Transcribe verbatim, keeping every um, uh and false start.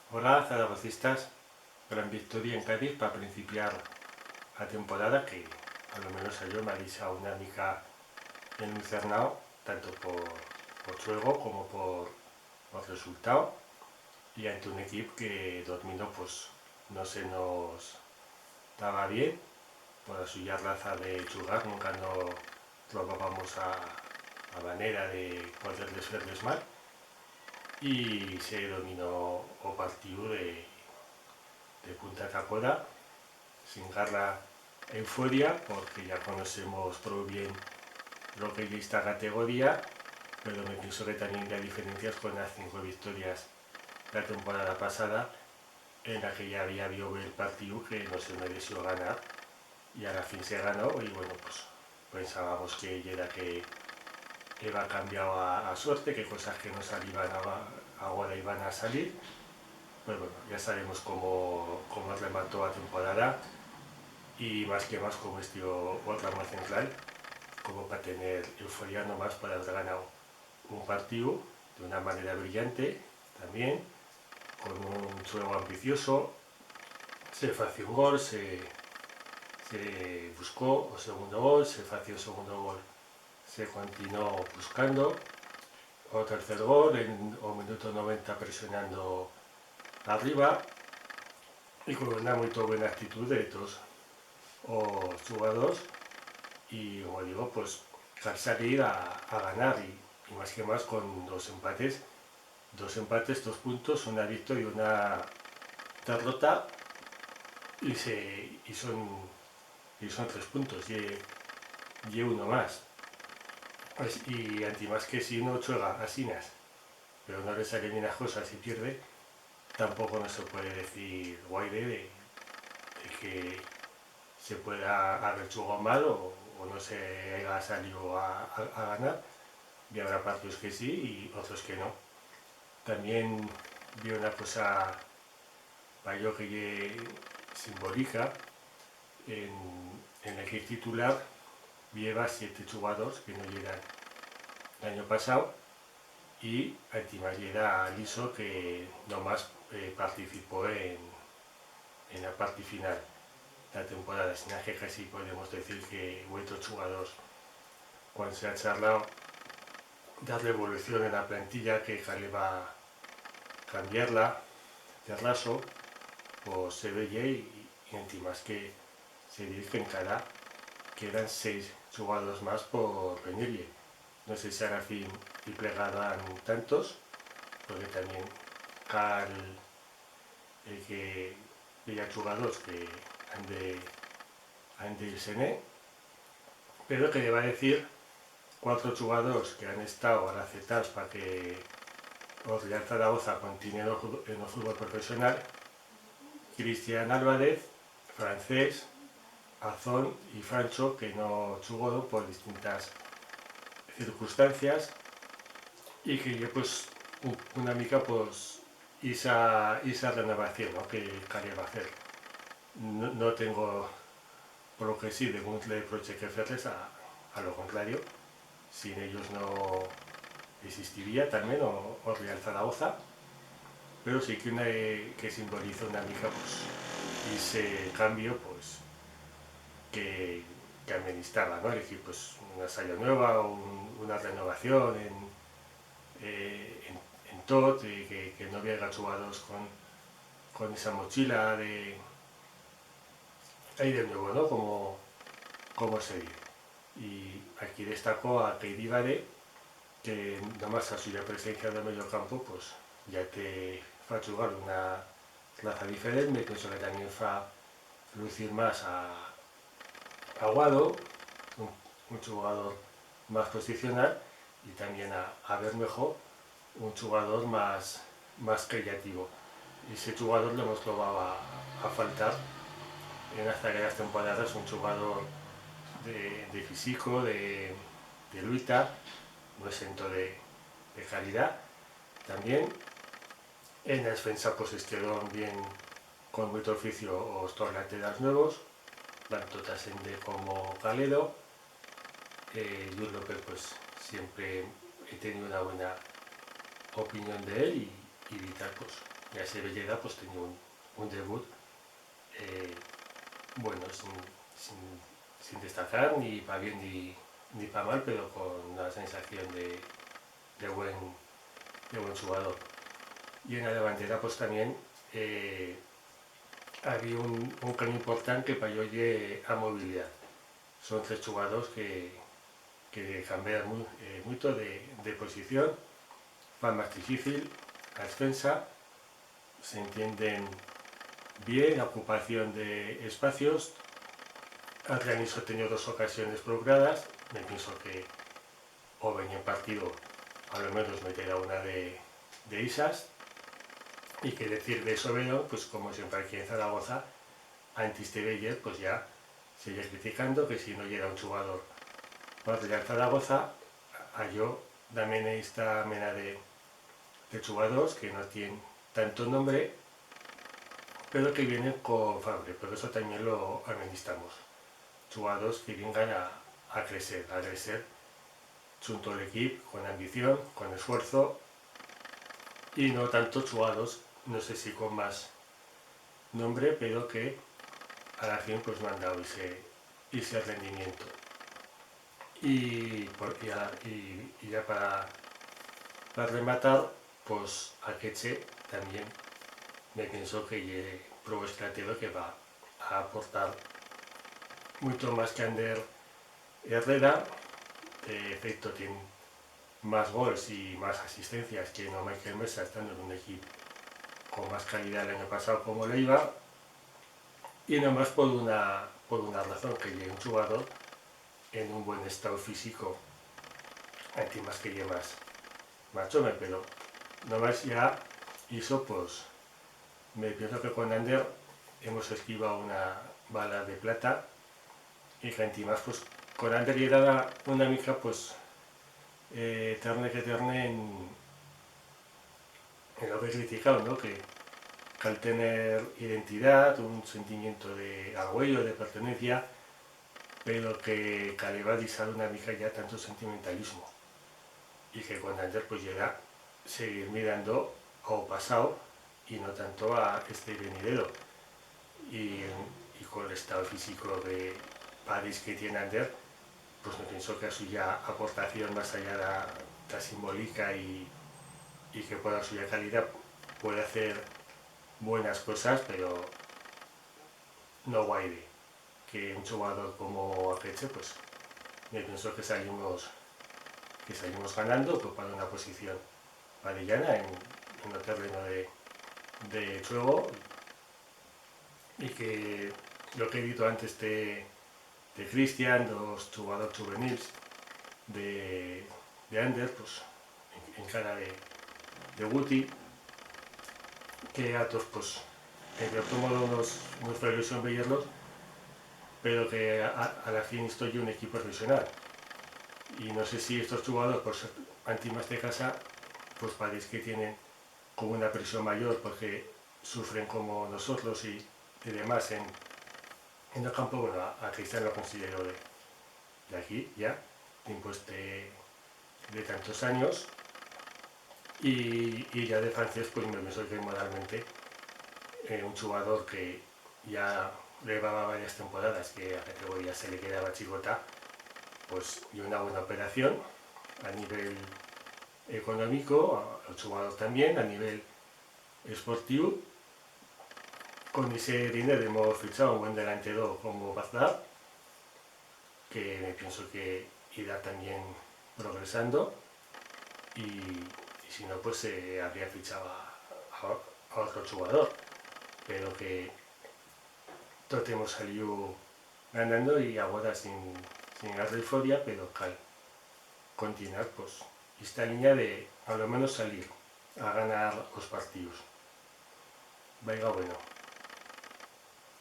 Hola, zaragozistas. Gran victoria en Cádiz pa principiar a temporada, que a lo menos a yo m'ha deixau una mica enlucernau, tanto por, por chuego como por, por resultau. Y ante un equip que dormindo, pues, no se nos daba bien, por a suya raza de chugar, nunca no trobábamos a, a manera de poder-les fer-les mal, y se dominó o partiu de, de punta ta coda, sin garra euforia, porque ya conocemos prou bien lo que ye esta categoría, pero me pienso que tamién i ha diferencias con las cinco victorias de la temporada pasada, en la que ya había habido el partiu que no se mereció ganar, y a la fin se ganó, y bueno, pues, pensábamos que yera que heba cambiau a, a suerte, que cosas que no saliban a, agora iban a salir. Pues bueno, ya sabemos cómo, cómo remató a temporada, y más que más cómo estió o tramo central, como pa tener euforia nomás por haber ganau un partiu d'una manera brillante, tamién, con un chuego ambicioso. Se fació un gol, se, se buscó o segundo gol, se fació o segundo gol, se continuó buscando o tercer gol en o minuto noventa presionando arriba y con una muito buena actitud de todos os chugadors y, como digo, pues, cal salir a, a ganar y, y más que más con dos empates, dos empates, dos puntos, una victoria y una derrota, y se, y son, y son tres puntos, ye, ye uno más. Pues, y antimás que si uno chuega asinas, pero no le salen bien las cosas y pierde, tampoco no se puede decir guaire de, de que se pueda haber chugau mal o, o no se haiga saliu a, a, a ganar. Y habrá partidos que sí y otros que no. Tamién vi una cosa pa yo que ye simbolica, en, en l'equip titular bi heba siete chugadors que no yeran l'anyo pasau, y antimás yera Liso que nomás, eh, participó en, en la parte final de la temporada, asinas que casi podemos decir que hueto chugadors. Cuan se ha charlau d'a revolución en la plantilla, que caleba cambiar-la de raso, pos se veye y, y antimás que se diz que encara quedan seis chugadors más por venir-ie. No sé si a la fin i plegarán tantos, porque tamién cal, eh, que i haya chugadors que han de, han de ir-se-ne, pero que le va a decir cuatro chugadors que han estau aracetaus pa que o Real Zaragoza continúe en o fu-, en o fútbol profesional: Cristian Álvarez, Francés, Azón y Francho, que no chugó por distintas circunstancias, y que ye, pues, u-, una mica, pues, ixa, ixa renovación, no?, que caleba fer. No, no tengo, por lo que sí, dengún reproche que fer-les, a, a lo contrario, sin ellos no existiría tamién o, o Real Zaragoza, pero sí que una, eh, que simboliza una mica, pues, ixe cambio, pues, que, que amenistaba, no?, el decir, pues, una saya nueva, un, una renovación en, eh, en, en tot, y que, que no haiga chugadors con, con esa mochila de, ahí de nuevo, no?, como, como se diz. Y aquí destacó a Keidi Vare, que nomás a suya presencia en o medio campo, pues, ya te fa chugar una raza diferent, me pienso que tamién fa lucir más a, a Aguado, un, un chugador más posicional, y tamién a, a Bermejo, un chugador más, más creativo. Y ese chugador l'hemos trobau a, a faltar en las darreras temporadas, un chugador de, de fisico, de, de luita, no exento de, de calidat. Tamién en la defensa, pues, estuvieron bien con muito oficio os dos laterals nuevos, tanto Tasende como Caledo. Eh, Lluís López, pues, siempre he teniu una buena opinión de él y, y Vital, pues, Y a ese Belleda, pues, tenió un, un debut, eh, bueno, sin, sin, sin destacar, ni pa bien ni, ni pa mal, pero con una sensación de, de buen, de buen chugador. Y en a davantera, pues, tamién, eh, había un, un cambio important que pa yo ye a mobilidat. Son tres chugadors que, que cambian mu-, eh, muito de, de posición, fan mas difícil a defensa, s'entienden bien, a ocupación d'espacios. Adrián Iso tenió dos ocasiones prou claras, me pienso que o veñent partido, a lo menos meterá una de, de ixas. Y qué decir de Soberón, pues, como siempre aquí en Zaragoza, antes de veyer, pues, ya se ye criticando que si no yera un chugador pa Real Zaragoza. A yo dame-me esta mena de, de chugadors que no tienen tanto nombre, pero que vienen con fabre, por eso también lo amenistamos. Chugadors que vengan a, a crecer, a crecer junto al equip, con ambición, con esfuerzo, y no tanto chugadors, no sé si con más nombre, pero que a la fin, pues, no han dau ixe, ixe rendimiento. Y, por, y, a, y, y ya para, para rematar, pues, Akeche también me pienso que ye prou estratego, que va a aportar muito más que Ander Herrera. De feito, tien más gols y más asistencias que no Michael Mesa, estando en un equip con más calidad l'anyo pasau como l'Eibar, y no más por una, por una razón, que ye un chugador en un buen estau físico, antimás que ye más, más chome, pero no más ya ixo, pues, me pienso que con Ander hemos esquivau una bala de plata, y que antimás, pues, con Ander yera una mica, pues, eh, terne que terne en, en lo que he criticau, no? Que cal tener identidat, un sentimiento de argüello, de pertenencia, pero que caleba dixar una mica ya tanto sentimentalismo. Y que con Ander, pues, yera seguir mirando a o pasau y no tanto a este venidero. Y, y con l'estau físico de padis que tien Ander, pues, no pienso que a suya aportación, más allá d'a, d'a simbolica y, y que por a suya calidad puede hacer buenas cosas, pero no guaire. Que un chugador como Akeche, pues, me pienso que salimos, que salimos ganando, ocupando una posición padellana en, en o terreno de, de chuego, y que lo que he dito antes de, de Cristian, d'os chugadors chuvenils, de, de Ander, pues, en, encara de, de Guti, que a toz, pues, en cierto modo nos, nos fa ilusión veyer-los, pero que a, a, a la fin esto ye un equipo profesional. Y no sé si estos chugadors, por ser antimás de casa, pues, pareix que tienen como una presión mayor porque sufren como nosotros y, y demás en, en el campo. Bueno, a, a Cristian lo considero de, de aquí, ya, dimpués de, de tantos anyos, y, y ya de Francés, pues, me pienso que moralmente, eh, un chugador que ya levaba varias temporadas que a categoría se le quedaba chicota, pues, ye una buena operación a nivel economico, a, al chugador también, a nivel esportiu. Con ixe dinero hemos fichau un buen delantero como Bazar, que me pienso que irá también progresando, y, y si no, pues, se habría fichau a, a, a otro chugador, pero que tot hemos saliu ganando y agora sin, sin garra y foria, pero cal continuar, pues, esta linya de, a lo menos, salir a ganar os partius. Vaiga, bueno,